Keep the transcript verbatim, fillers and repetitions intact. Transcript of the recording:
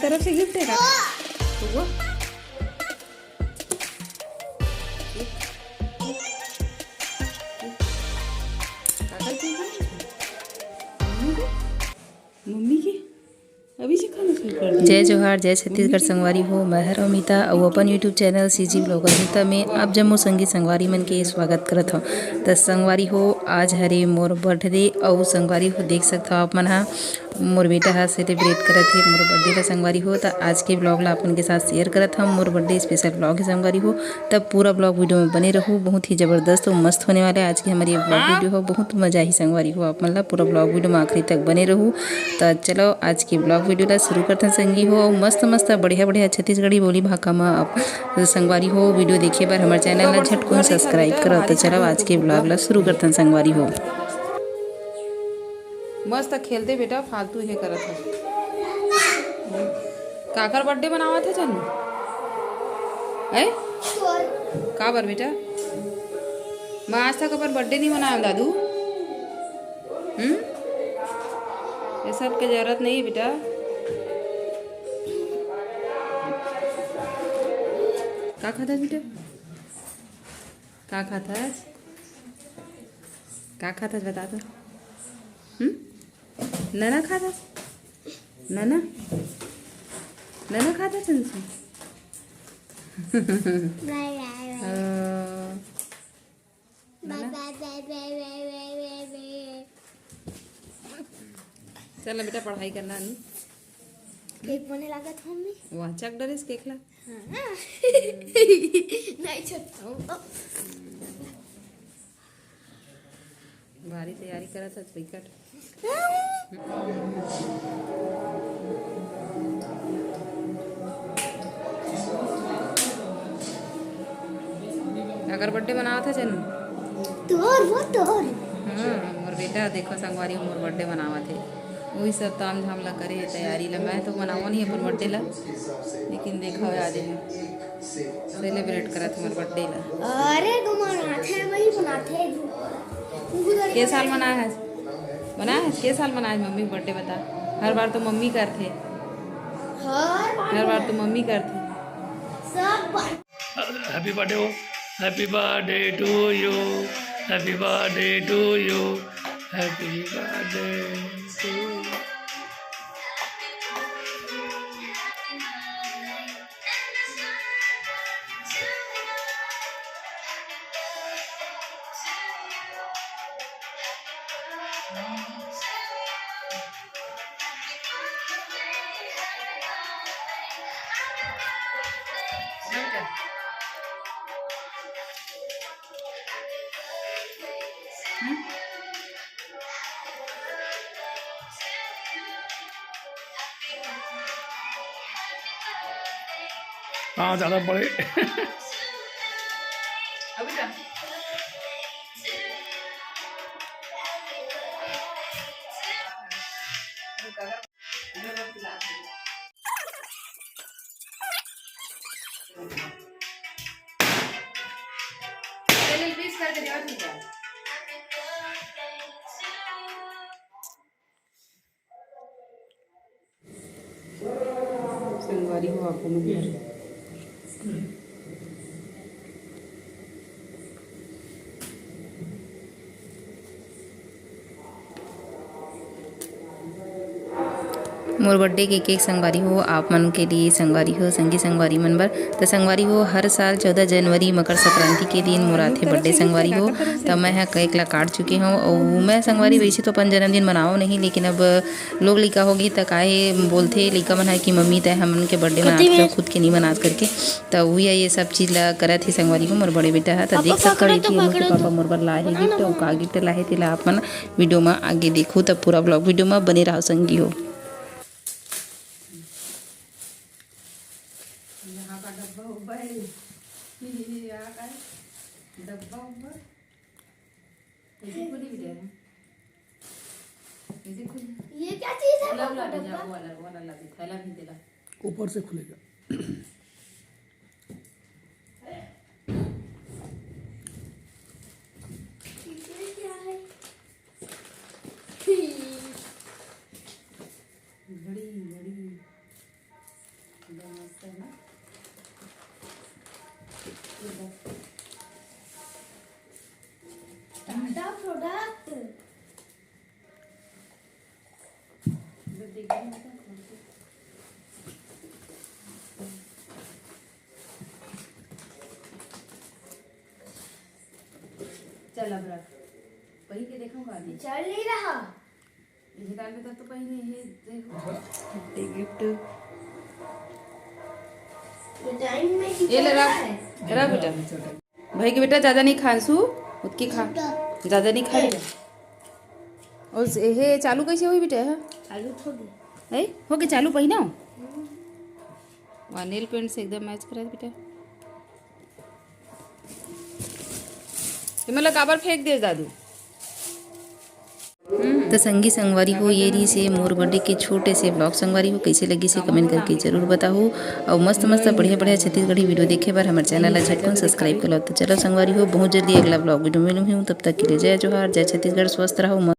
तरफ से गिफ्ट है का? तो वो मम्मी के, मम्मी के अभी से खाना शुरू कर दिया। जय जोहार, जय छत्तीसगढ़ संगवारी हो। मैं हर अमिता अउ अपन YouTube channel CG blogger Amita में आप जम्मो संगी संगवारी मन के स्वागत करत हव। त संगवारी हो, आज हरे मोर बर्थडे अउ संगवारी हो, देख सकत हव आप मन ह, मोर बेटा ह सेलिब्रेट करत हे मोर बर्थडे ला संगवारी हो। त आज के ब्लॉग ला अपन के साथ शेयर करत हव, मोर बर्थडे स्पेशल ब्लॉग हे संगवारी हो। तब पूरा ब्लॉग वीडियो में बने रहू, बहुत ही जबरदस्त अउ मस्त होने वाला है आज के हमारे ये ब्लॉग वीडियो हो। बहुत मजा ही संगवारी हो, आप मन ला पूरा ब्लॉग वीडियो में आखिरी तक बने रहू। त चलो आज के ब्लॉग वीडियो ला शुरू करथन संगी हो। मस्त मस्त बढ़िया बढ़िया छत्तीसगढ़ी बोली भाखा में आप संगवारी हो वीडियो देखे बर हमारे चैनल ला झटकुन सब्सक्राइब करो। त चलो आज के ब्लॉग ला शुरू करथन संगवारी हो। मस्त खेलते बेटा, फालतू हे करत हे। काकर बर्थडे मनावत हे चन्नू? हैं? का बर बेटा? मैं आज तक अपन बर्थडे नहीं मनाया दादू। हम्म? ये सब के जरूरत नहीं बेटा। का खाता है बेटा? का खाथस? का खाथस बता तो। हम्म? नना खाथस? नना? नना खाथस तुमसे? ओ। नना? चल ना बेटा, पढ़ाई करना नी। केक बने लागत हूँ मैं। वाह, चक डरेस केक ला। हाँ। नहीं छोड़। भारी तैयारी करत हस, विकट। अगर बर्थडे मनावत हे चन्नू। तोर, वो तोर। हाँ, मोर बेटा देखो संगवारी मोर बर्थडे मनावत हे। वही सब ताम झाम ला करे तैयारी ला। मैं तो मनावा नहीं अपन बर्थडे ला, लेकिन देखो आज सेलिब्रेट करत मोर बर्थडे ला। अरे तो मनाथे, वही मनाथे। के साल मनाए हस? मनाए हस? के साल मनाए मम्मी बर्थडे बता? हर बार तो मम्मी करथे। हर बार हर बार तो मम्मी करथे। सब बार। Happy birthday हो, happy birthday to you, happy birthday to you, happy birthday to you। हाँ, ज्यादा बड़े। अभी का? संगवारी हो, आप मन घर। मोर बर्थडे के केक संगवारी हो, आप मन के लिए संगवारी हो, संगी संगवारी मन बर। त संगवारी हो, हर साल चौदह जनवरी मकर संक्रांति के दिन मोर आथे बर्थडे संगवारी हो। त मैं ह केक ला काट चुके हूँ। अउ मैं संगवारी वैसे तो अपन जन्मदिन मनाओ नहीं, लेकिन अब लोग लइका होगे त काहे बोलथे लइका मन ह कि मम्मी तय हमन के बर्थडे मनात हस, खुद के नहीं मनात करके। त उही ये सब चीज ला करत हे संगवारी हो मोर बड़े बेटा ह। त देख सकत हो कि मोर पापा मोर बर लाए हे गिफ्ट, अउ का गिफ्ट लाए हे तेला आप मन वीडियो म आगे देखहू। त पूरा ब्लॉग वीडियो म बने रहो संगी हो। यहाँ का डब्बा उब्बा है, यहाँ का डब्बा उब्बा। कैसे खुली बेटा? कैसे खुली? ये क्या चीज है? वाला, वाला, वाला, वाला, थैला भी देला। ऊपर से खुलेगा। ये क्या है? घड़ी, घड़ी। चल अब रख, पहिर के देखो का अभी। चल नहीं रहा। ये डाल के तब तो पहिरे, ये देखो। गिफ्ट। ये टाइम में ये ले रख, रख बेटा। भाई के बेटा ज्यादा नहीं खांसू, उतकी खा, ज्यादा नहीं खाए। और हे चालू कैसे हुई बेटा? हे चालू हो गई। है हो गया चालू पहिना। वाह, नेल पेंट से एकदम मैच करा बेटा। ये मतलब काबर फेंक दे दादू? त संगी संगवारी हो, ये रहिसे मोर बर्थडे के छोटे से ब्लॉग। संगवारी हो, कैसे लगिसे कमेंट करके जरूर बताहू। और मस्त मस्त बढ़िया बढ़िया छत्तीसगढ़ी वीडियो देखे बर हमर चैनल ला झटकुन सब्सक्राइब कर लो। तो चलो संगवारी हो, बहुत जल्दी अगला ब्लॉग वीडियो में मिलूँ हूँ। तब तक के लिए जय जोहार, जय छत्तीसगढ़, स्वस्थ रहो।